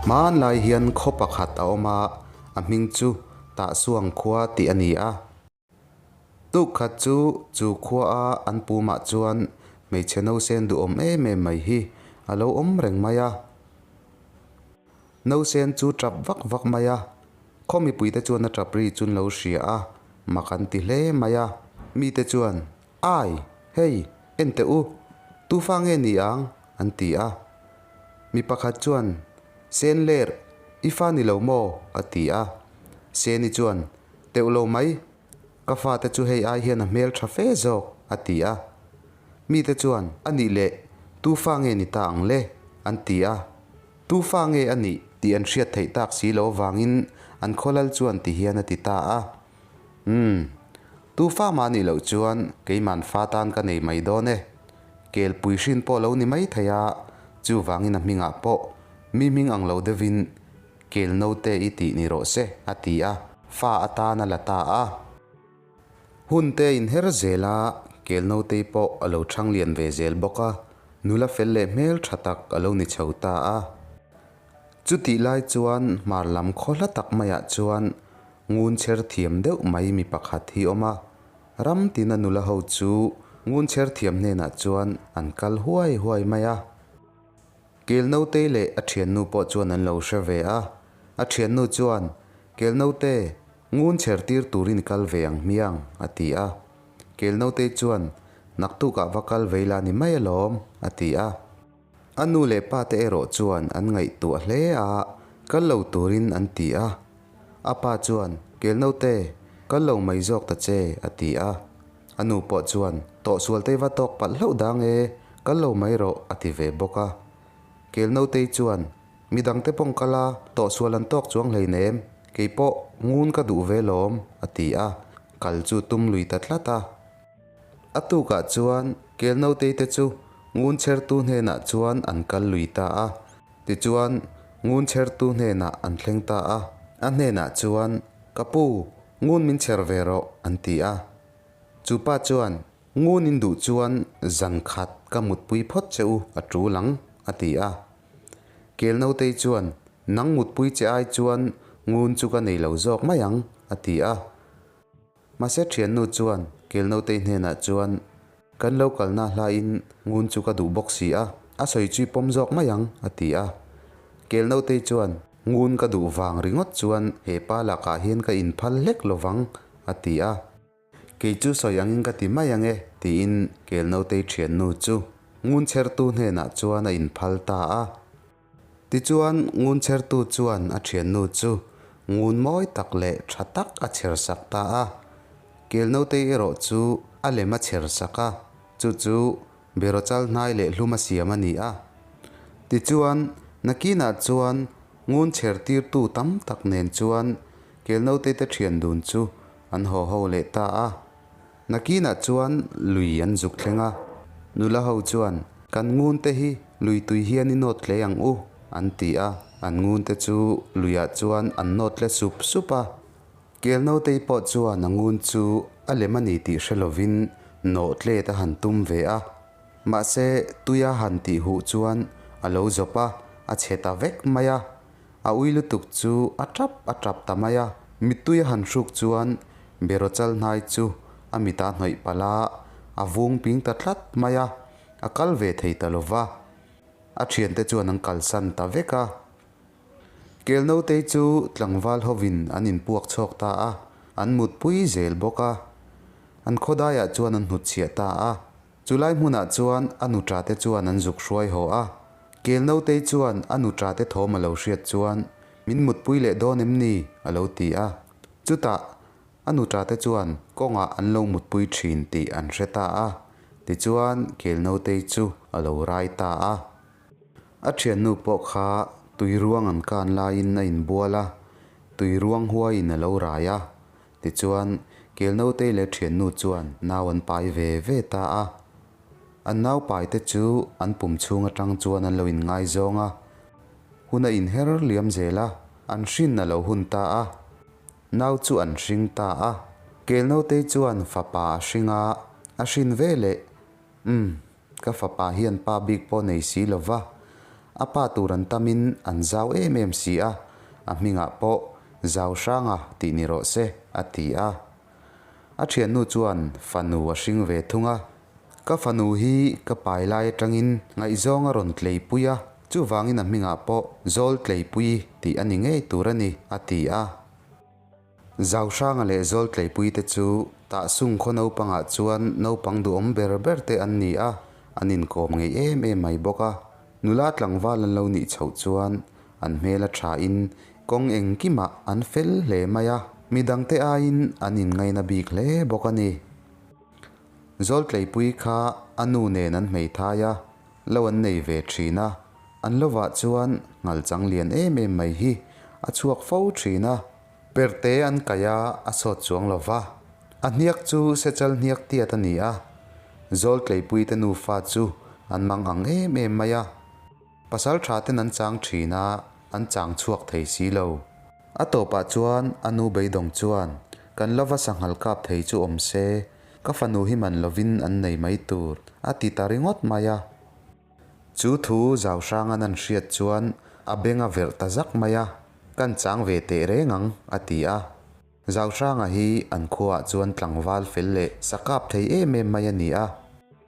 Hmanlai hian khaw pakhat a awm a, a hming chu Tahsuang khua tih a ni a. Tuk khat chu chu khua a an pumah chuan hmeichhe nausen duhawm em em mai hi a lo awm reng mai a. Nausen chu tap vak vak mai a, khaw mipuite chuan a tap ri chu an lo hria a, mak an ti hle mai a. Mite chuan, Ai! Hei! En teh u! Tu fa nge ni ang? an ti a. Mi pakhat chuan, Sen ler, i fa ni lo maw? a ti a. Seni chuan, Teuh lo mai, ka fate chu hei ai hian a hmel tha fe zawk, a ti a. Mite chuan, A nih leh, tu fa nge ni ta ang le? an ti a. Tu fa nge a nih tih an hriat theih tak si lo avangin an khawlal chuan ti hian a ti ta a. Umm, tu fa mah nih loh chuan keiman fa tan ka nei mai dawn e. Kel pui hrin pawh lo ni mai thei a, chuvangin a hmingah pawh mi hming ang lo deuhin Kel note i tih ni rawh se, a ti a, fa atan a la ta a. Hun te inher zel a, kel notei pawh a lo chhang lian ve zel bawk a, nula fel leh hmel tha tak a lo ni chho ta a. Chutih lai chuan hmar lam khaw hla tak maiah chuan ngun chher thiam deuh mai mi pakhat hi awm a, ram tina nula ho chu ngun chher thiam hnenah chuan an kal huai huai mai a. Kel Notei leh a thiannu pawh chuan an lo hre ve a, a thiannu chuan, Kel Note, ngun chher tir turin i kal ve ang hmiang, a ti a. Kel Notei chuan, Naktukah va kal vei la ni mai alawm, a ti a. A nu leh pa te erawh chuan an ngaihtuah hle a, kal lo turin an ti a. A pa chuan, Kel Note, kal lo mai zawk ta che, a ti a. A nu pawh chuan, Tawhsual te va tawk palh hlauh dang e, kal lo mai rawh, a ti ve bawk a. Kel Notei chuan, Mi dangte pawng kal a, tawhsual an tawk chuang hleinem, kei pawh ngun ka duh ve lawm, a ti a, kal chu tum lui ta tlat a. A tukah chuan Kel Notei te chu ngun chhertu hnenah chuan an kal lui ta a. Tichuan, ngun chhertu hnenah an thleng ta a. A hnenah chuan, Ka pu, Ngun min chher ve rawh, an ti a. Chu pa chuan, Ngun in duh chuan zan khat ka mutpui phawt che u a tul ang, a ti a. Kel Notei chuan, Nang mutpui che ai chuan ngun chu ka nei lo zawk mai ang, a ti a. Mahse thiannu chuan Kel Notei hnenah chuan, Kan lo kalna hlain ngun chu ka duh bawk si a, a sawi chu i pawm zawk mai ang, a ti a. Kel Notei chuan, Ngun ka duh vang ringawt chuan he pa lakah hian ka inphal hlek lo vang, a ti a. Kei chu sawi angin ka ti mai ang e, tiin Kel Notei thiannu chu ngun chhertu hnenah chuan a inphal ta a. Tichuan ngun chhertu chuan a thiannu chu ngun mawi tak leh tha tak a chhersak ta a. Kel Notei erawh chu a lem a chhersak a, chu chu Beraw chal hnai leh hlum a siam a ni a. Tichuan, nakinah chuan ngun chher tirtu tam tak nen chuan kel naute te thian dun chu an haw ho leh ta a. Nakinah chuan lui an zuk thleng a. Nula ho chuan, Kan ngun te hi lui tui hian i nawt hle ang u, an ti a. An ngun te chu luiah chuan an nawt hle sup sup a. Kel nautei pawh chuan a ngun chu a lem a ni tih hre lovin nawh tlet a han tum ve a. Mahse, tuia han tih huh chuan a lo zawp a, a chhe ta vek mai a. A ui lutuk chu a tap a tap ta mai a. Mittui a han hruk chuan beraw chal hnai chu a mit a hnawih palh a, a vung ping ta tlat mai a, a kal ve thei ta lo va. A thiante chuan an kalsan ta vek a. Kel nautei chu tlangval hovin an inpuak chhuak ta a, an mutpui zel bawk a. An khawdaiah chuan an hnutchhiah ta a. Chulai hmunah chuan a nuṭate chuan an zuk hruai haw a. Kel nautei chuan a nuṭate thawm a lo hriat chuan, Min mutpui leh dawn em ni? a lo ti a. Chutah a nuṭate chuan kawngah an lo mutpui ṭhin tih an hre ta a. Tichuan kel nautei chu a lo rai ta a. A thiannu pawh kha tui ruang an kan laiin a inbual a, tui ruang huaiin a lo rai a. Tichuan, Kel Notei leh thiannu chuan nau an pai ve ve ta a. An nau paite chu an pum chhung atang chuan an lo inngaizawng a. Hun a inher liam zel a, an hrin a lo hun ta a. Nau chu an hring ta a. Kel Notei chuan fapa a hring a, a hrin ve leh. Umm. Ka fapa hian pa bik pawh nei si lo va. A pa tur an tamin an zau em em si a, a hmingah pawh Zauhranga tih ni rawh se, a ti a. A thiannu chuan fanu a hring ve thung a. Ka fanu hi ka pai lai atangin ngaihzawng a rawn tleipui a, chuvangin a hmingah pawh Zawltleipuii tih a ni ngei tur a ni, a ti a. Zauhranga leh Zawltleipuii te chu Tahsung khaw naupangah chuan naupang duhawm ber ber te an ni a, an inkawm ngei em em mai bawk a. Nula tlangval an lo nih chhoh chuan an hmel a thain kawng engkimah an fel hle mai a, midangte aiin an inngaina bik hle bawk a ni. Zawltleipuii kha a nu nen an hmeithai a, lo an nei ve thin a, an lovah chuan ngalchang lian em em mai hi a chhuak fo thin a. Perte an kaih a, a sawt chuang lo va. A hniak chu sechal hniak tiat a ni a, Zawltleipuite nufa chu an mang ang em em mai a. Pasal tha ten an chang thin a, an chang chhuak thei si lo. A tawpah chuan a nu beidawng chuan, Kan lova sanghal kap thei chu awm se, ka fanu hi man lovin an nei mai tur, a ti ta ringawt mai a. Chu thu zau hrangan an hriat chuan a beng a verh ta zak mai a, Kan chang ve teh reng ang, a ti a. Zau hranga hi an khuaah chuan tlangval fel leh sa kap thei em em mai a ni a.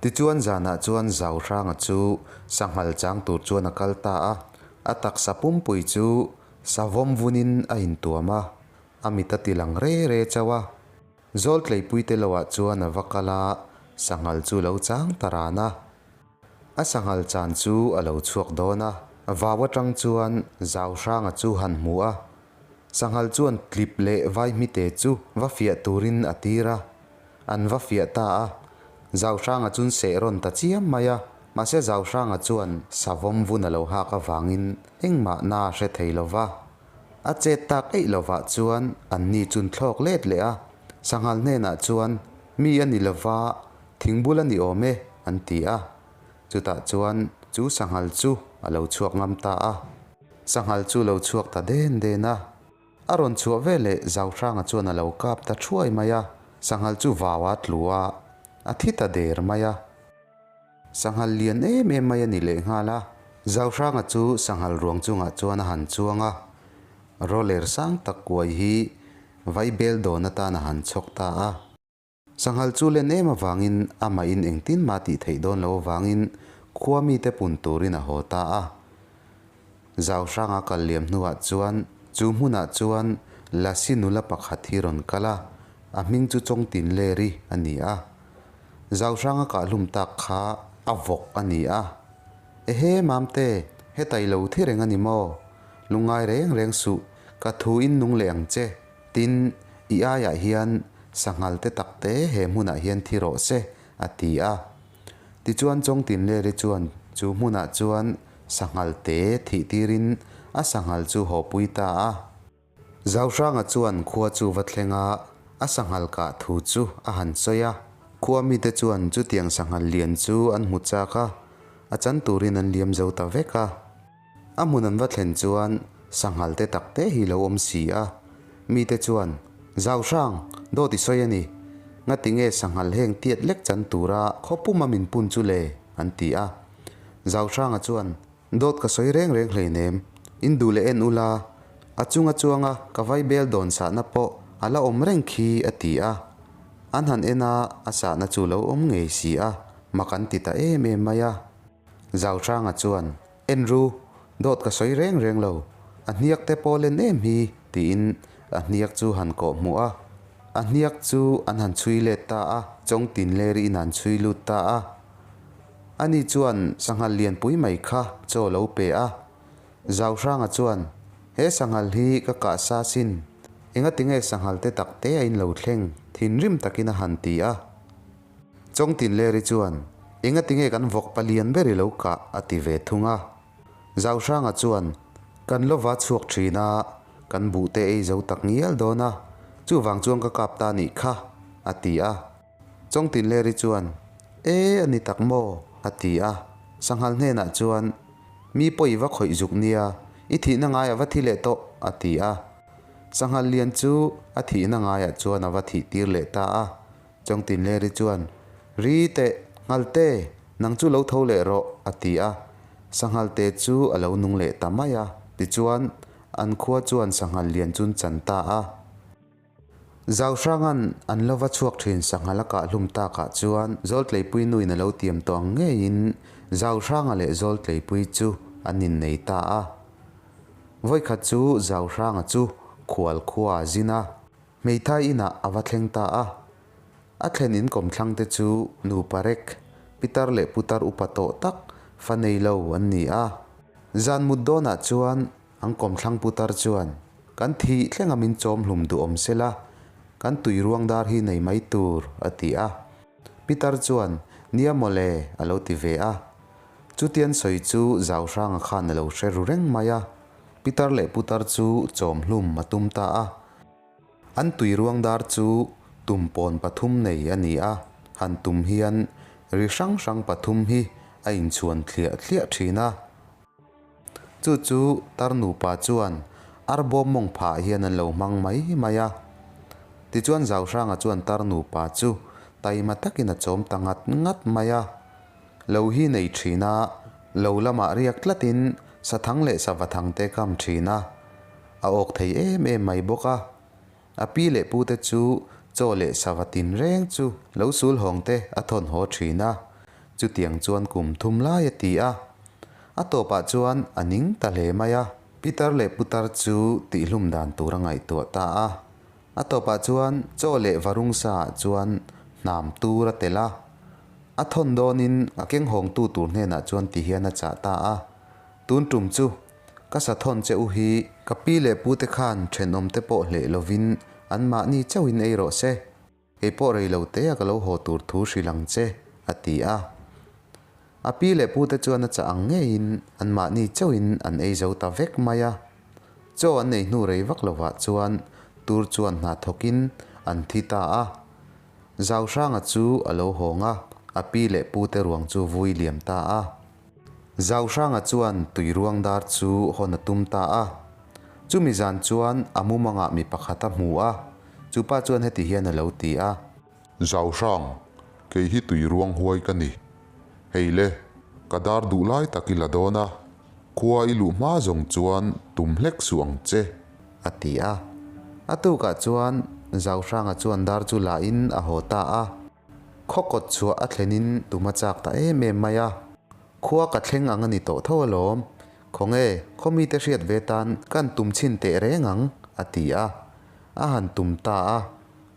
Tichuan zanah chuan Zau hranga chu sanghal chang tur chuan a kal ta a, a taksa pumpui chu savawm vunin a intuam a, a mit a ti lang re re chauh a. Zawltleipuite loah chuan a va kal a, sanghal chu lo chang ta ran a. A sanghal chan chu a lo chhuak dawn a, vau atang chuan zau hranga chu han hmu a. Sanghal chuan tlip leh vaihmite chu va fiah turin a tir a, an va fiah ta a. Zau hranga chun seh rawn ta chiam mai a, mahse zau hranga chuan savawm vun a lo hak avangin engmah na a hre thei lo va. A chet tak eih lovah chuan anni chun thlawk let leh a, sanghal hnenah chuan mi a ni lova, Thingbul a ni awm e, an ti a. Chutah chuan chu sanghal chu a lo chhuak ngam ta a. Sanghal chu lo chhuak ta den den a. A rawn chhuah veleh Zauhranga chuan a lo kap ta thuai mai a. Sanghal chu vau a tlu a, a thi ta der mai a. Sanghal lian em em mai a ni lehnghal a. Zauhranga chu sanghal ruang chungah chuan a han chuang a. Roller sang tak kuai hi vaibel dawn atan a han chhawk ta a. Sanghal chu len em avangin amahin engtin mah tih theih dawn lo avangin khua mite pun turin a haw ta a. Zau hranga kal liam hnuah chuan chu hmunah chuan Lasi nula pakhat hi rawn kal a, a hming chu Chawngtinleri a ni a. Zau hranga kahhlum tak kha a vawk a ni a. Ehe Mamte, heta i lo thi reng a ni maw? Lungngai reng reng suh, ka thu in nung leh ang che. Tin, i aiah hian sanghal te tak te he hmunah hian thi rawh se, a ti a. Tichuan Chawngtinleri chuan chu hmunah chuan sanghal te thih tirin a sanghal chu hawpui ta a. Zauhranga chuan khua chu va thleng a, a sanghal kah thu chu a han sawi a. Khua mite chuan chutiang sanghal lian chu an hmu chak a, a chan turin an liam zo ta vek a. A hmun an va thlen chuan sanghal te tak te hi lo awm si a, mite chuan, Zau hrang, dawt i sawi a ni. Ngati nge sanghal heng tiat lek chan tura khaw puma min pun chu le? an ti a. Zau hranga chuan, Dawt ka sawi reng reng hleinem, in duh leh en ula, a chunga chuanga ka vai bel dawn sahna pawh a la awm reng khi a ti a. An han en a, a sahna chu lo awm ngei si a, mak an ti ta em em mai a. Zau hranga chuan, En ru, dawt ka sawi reng reng lo, a hniak te pawh len em hi, tiin a hniak chu han kawh hmuh a. A hniak chu an han chhui let ta a, Chawngtinleri in an chhui lut ta a. Ani chuan sanghal lianpui mai kha chaw lo pe a. Zau hranga chuan, He sanghal hi ka kah sa sin, engatinge sanghal te tak te a in lo thleng, thinrim takin a han ti a. Chawngtinleri chuan, Engatinge kan vawk palian ber i lo kah? a ti ve thung a. Zauhranga chuan, Kan lova chhuak thin a, kan buhte ei zo tak ngial dawn a, chuvang chuan ka kap ta nih kha, a ti a. Chawngtinleri chuan, E, a ni tak maw? a ti a. Sanghal hnenah chuan, Mi pawh i va khawih zuk nia, i thihna ngai a va thi leh tawh, a ti a. Sanghal lian chu a thihna ngaiah chuan a va thih tir leh ta a. Chawngtinleri chuan, Ri teh, Nghalte, nang chu lo tho leh rawh, a ti a. Sanghal te chu a lo nung leh ta mai a. Tichuan, an khua chuan sanghal lian chu an chan ta a. Zauhranga'n an lo va chhuak thin sanghal a kah hlum takah chuan Zawltleipui nuin a lo tiam tawh ang ngeiin Zauhranga leh Zawltleipui chu an innei ta a. Vawikhat chu Zauhranga chu khual khua a zin a, hmeithai inah a va thleng ta a. A thlen in kawmthlang te chu nupa rek, pitar leh putar upa tawh tak fa nei lo an ni a. Zan mut dawnah chuan an kawmthlang putar chuan, Kan thih thlenga min chawm hlum duh awm sela, kan tui ruang dar hi nei mai tur, a ti a. Pitar chuan, Nia mawle, a lo ti ve a. Chutian sawi chu Zauhranga khan a lo hre ru reng mai a. Pitar leh putar chu chawm hlum a tum ta a. An tui ruang dar chu tum pawn pathum nei a ni a, han tum hian ri hrang hrang pathum hi a inchhuan thliah thliah thin a. Chu chu tar nupa chuan arbawm mawng phah hian an lo hmang mai mai a. Tichuan Zauhranga chuan tar nupa chu taima takin a chawm ta ngat ngat mai a. Lo hi nei thin a, lo lamah riak tlatin sathang leh savathang te kam thin a. A awk thei em em mai bawk a. A pi leh pu te chu chaw leh sava tin reng chu lo sul hawng te a thawn haw thin a. Chutiang chuan kum thum lai a ti a. A tawpah chuan a ning ta hle mai a. Pitar leh putar chu tihhlum dan tur a ngaihtuah ta a. A tawpah chuan chaw leh varung sa ah chuan hnam tur a telh a. A thawn dawnin a keng hawngtu tur hnenah chuan ti hian a chah ta a. Tun tum chu Ka sathawn che u hi ka pi leh pu te khan thenawm te pawh hleh lovin an mahni chauhin ei rawh se, kei pawh rei lo te a ka lo haw tur thu hrilh ang che, a ti a. A pi leh pu te chuan a chah ang ngeiin an mahni chauhin an ei zo ta vek mai a. Chaw an ei hnu rei vak lovah chuan tur chuan hna thawkin an thi ta a. Zauhranga chu a lo hawng a, a pi leh pu te ruang chu vui liam ta a. Zauhranga chuan tuiruang dar chu hawn a tum ta a. Chumi zan chuan a mumangah mi pakhat a hmu a, chupa chuan heti hian a lo ti a. Zauhrang, kei hi tuiruang huai ka ni. Hei le, ka dar duh lai tak i la dawn a, khua i luh hma zawng chuan tum hlek suh ang che. A ti a. A tukah chuan Zauhranga chuan dar chu la in a haw ta a. Khaw kawt chhuah a thlenin tum a chak ta em em mai a, khua ka thleng ang a ni tawh tho alawm, khawnge khaw mite hriat ve tan kan tum chhin teh reng ang, a ti a. A han tum ta a,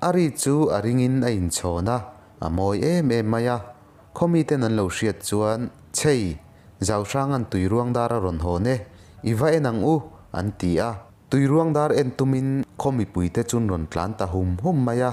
a ri chu a ringin a inchhawn a, a mawi em em mai a. Khaw miten an lo hriat chuan, Chhei, Zauhranga'n tuiruang dar a rawn hawn e, i va en ang u, an ti a. Tuiruang dar en tumin khaw mipuite chun rawn tlan ta hum hum mai a.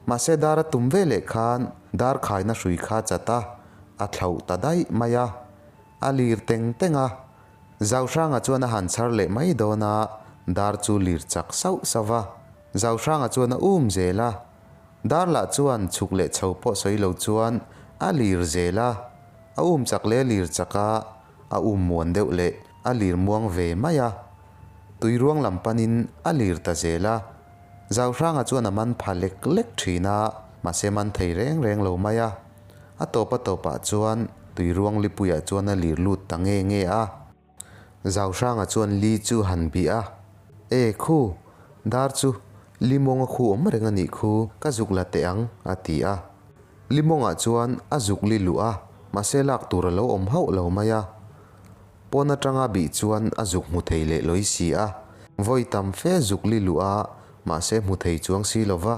Mahse dar a tum ve leh khan dar khaina hrui kha chat a, a thlauh ta daih mai a. A lir teng teng a. Zauhranga chuan a han chhar leh mai dawn a, dar chu lir chak sauh sauh va. Zauhranga chuan a um zel a. Dar lah chuan chhuk leh chho pawh sawi lo chuan a lir zel a. A um chak leh a lir chak a, a um muan deuh leh a lir muang ve mai a. Tuiruang lam panin a lir ta zel a. Zauhranga chuan a man pha lek lek thin a, mahse man thei reng reng lo mai a. A tawp a tawpah chuan tuiruang lipuiah chuan a lir lut ta nge nge a. Zauhranga chuan li chu han bih a, E khu, dar chu limawng a khu awm reng a nih khu, ka zuk la teh ang, a ti a. Limawngah chuan a zuk li luh a, mahse lak tur a lo awm hauh lo mai a. Pawn atanga bih chuan a zuk hmu thei leh lawi si a, vawi tam fe zuk li luh a, mahse hmu thei chuang si lo va.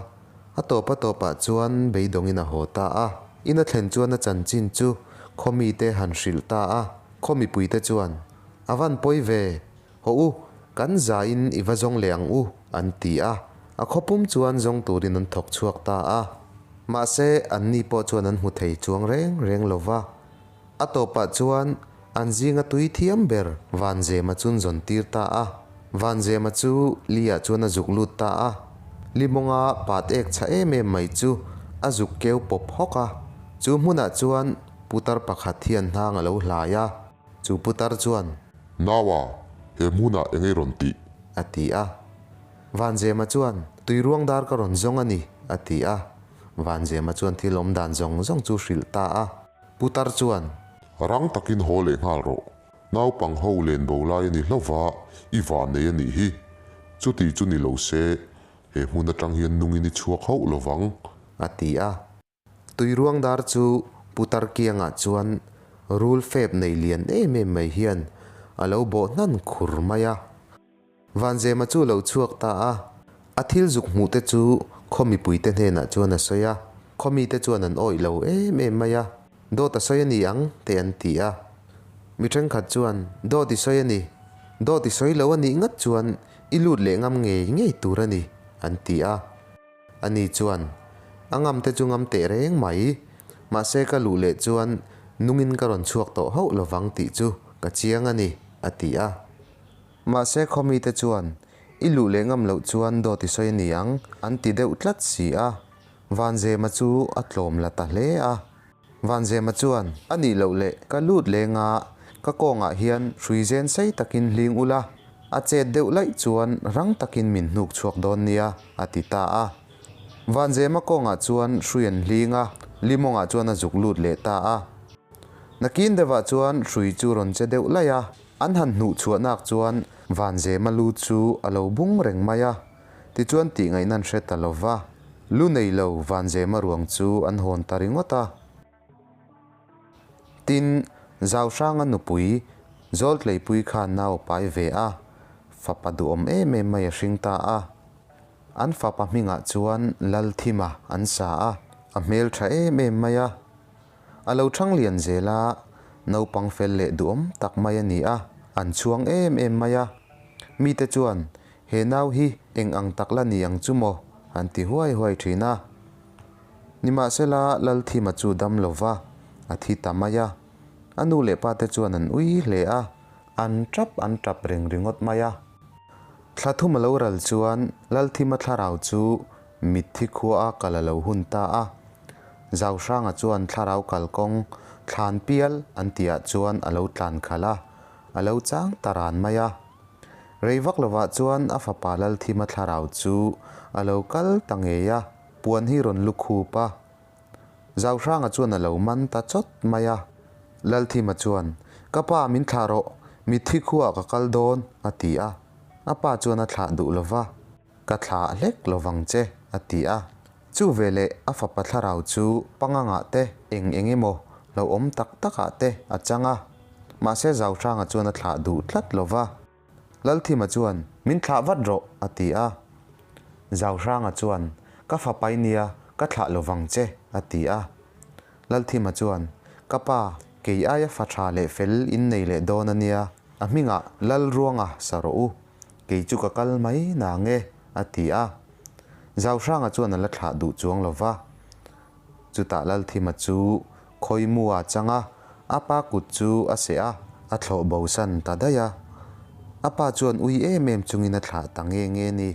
A tawp a tawpah chuan beidawngin a haw ta a. In a thlen chuan a chanchin chu khaw mite han hrilh ta a, khaw mipuite chuan, A van pawi ve, haw u, kan zain i va zawng leh ang u, an ti a. A khaw pum chuan zawng turin an thawk chhuak ta a. Mahse, anni pawh chuan an hmu thei chuang reng reng lo va. A tawpah chuan an zinga tui thiam ber Vanzema chun zawn tir ta a. Vanzema chu Lia chuan a zuk lut ta a. Limawnga pat ek chha em em mai chu a zuk keu pawp hawk a. Chu hmunah chuan putar pakhat hian hnang a lo hlai a. Chu putar chuan. Naua, he hmunah eng ei rawn tih? A ti a. Vanzema chuan, Tuiruang dar ka rawn zawng a ni, a ti a. Vanzema chuan thil awm dan zawng zawng chu hrilh ta a. Putar chuan. Rang takin haw leh nghal rawh. Naupang ho len bo lai a ni hlauh va, i vannei a nih hi. Chuti chu ni lo se, he hmun atang hian nungin i chhuak hauh lo vang. A ti a. Tuiruang dar chu putar kiangah chuan rul fep nei lian em em mai hian a lo bawh hnan khur mai a. Vanzema chu lo chhuak ta a, a thil zuk hmuh te chu khaw mipuite hnenah chuan a sawi a, khaw mite chuan an awih lo em em mai a, dawt a sawi a ni ang te an ti a. Mi thenkhat chuan dawt i sawi a ni, dawt i sawi lo a nih ngat chuan i lut leh ngam ngei ngei tur a ni an ti a. Ani chuan, A ngam te chu ngam teh reng mai, mahse ka luh leh chuan nungin ka rawn chhuak tawh hauh lovang tih chu ka chiang a ni a ti a. Mahse khawmite chuan, I luh leh ngam loh chuan dawt i sawi a ni ang, an ti deuh tlat si a. Vanzema chu a tlawm la ta hle a. Vanzema chuan, A nih loh leh ka lut leng a, ka kawngah hian hrui zen sei takin hling ula, a chet deuh laih chuan rang takin min hnuk chhuak dawn nia, a ti ta a. Vanzema kawngah chuan hrui an hling a, limawngah chuan a zuk lut leh ta a. Nakin deuhah chuan hrui chu rawn che deuh laih a. An han hnuh chhuahnak chuan Vanzema lu chu a lo bung reng mai a, tichuan tih ngaihna an hre ta lo va, lu nei lo Vanzema ruang chu an hawn ta ringawt a. Tin, Zauhranga nupui Zawltleipui khan nau a pai ve a, fapa duhawm em em mai a hring ta a. An fapa hmingah chuan Lalthima an sa a, a hmeltha em em mai a. A lo thang lian zel a, naupang fel leh duhawm tak mai a ni a, an chhuang em em mai a. Mite chuan, He nau hi eng ang tak la ni ang chu maw? an ti huai huai thin a. Nimahsela, Lalthima chu dam lo va, a thi ta mai a. A nu leh pate chuan an ui hle a, an tap an tap reng ringawt mai a. Thla thum a lo ral chuan Lalthima thlarau chu Mitthi khua a kal a lo hun ta a, Zauhranga chuan thlarau kalkawng thlan pial an tihah chuan a lo tlan khalh a, a lo chang ta ran mai a. Rei vak lovah chuan a fapa Lalthima thlarau chu a lo kal ta ngei a, puan hi rawn lu khup a. Zauhranga chuan a lo man ta chawt mai a. Lalthima chuan, Ka pa min thlah rawh, mitthi khuaah ka kal dawn, a ti a. A pa chuan a thlah duh lova. Ka thlah hlek lo vang che, a ti a. Chu veleh a fapa thlarau chu pangangah te eng eng emaw lo awm tak takah te a chang a. Mahse Zauhranga chuan a thlah duh tlat lo va. Lalthima chuan, Min thlah vat rawh, a ti a. Zauhranga chuan, Ka fapa i nia, ka thlah lo vang che, a ti a. Lalthima chuan, Ka pa, kei aia fa tha leh fel in nei leh dawn a nia, a hmingah Lalruanga sa rawh u. Kei chu ka kal mai na nge? a ti a. Zauhranga chuan a la thlah duh chuang lo va. Chutah Lalthima chu khawimu a chang a, a pa kut chu a seh a, a thlawh bosan ta daih a. A pa chuan ui em em chungin a thlah ta nge nge ni.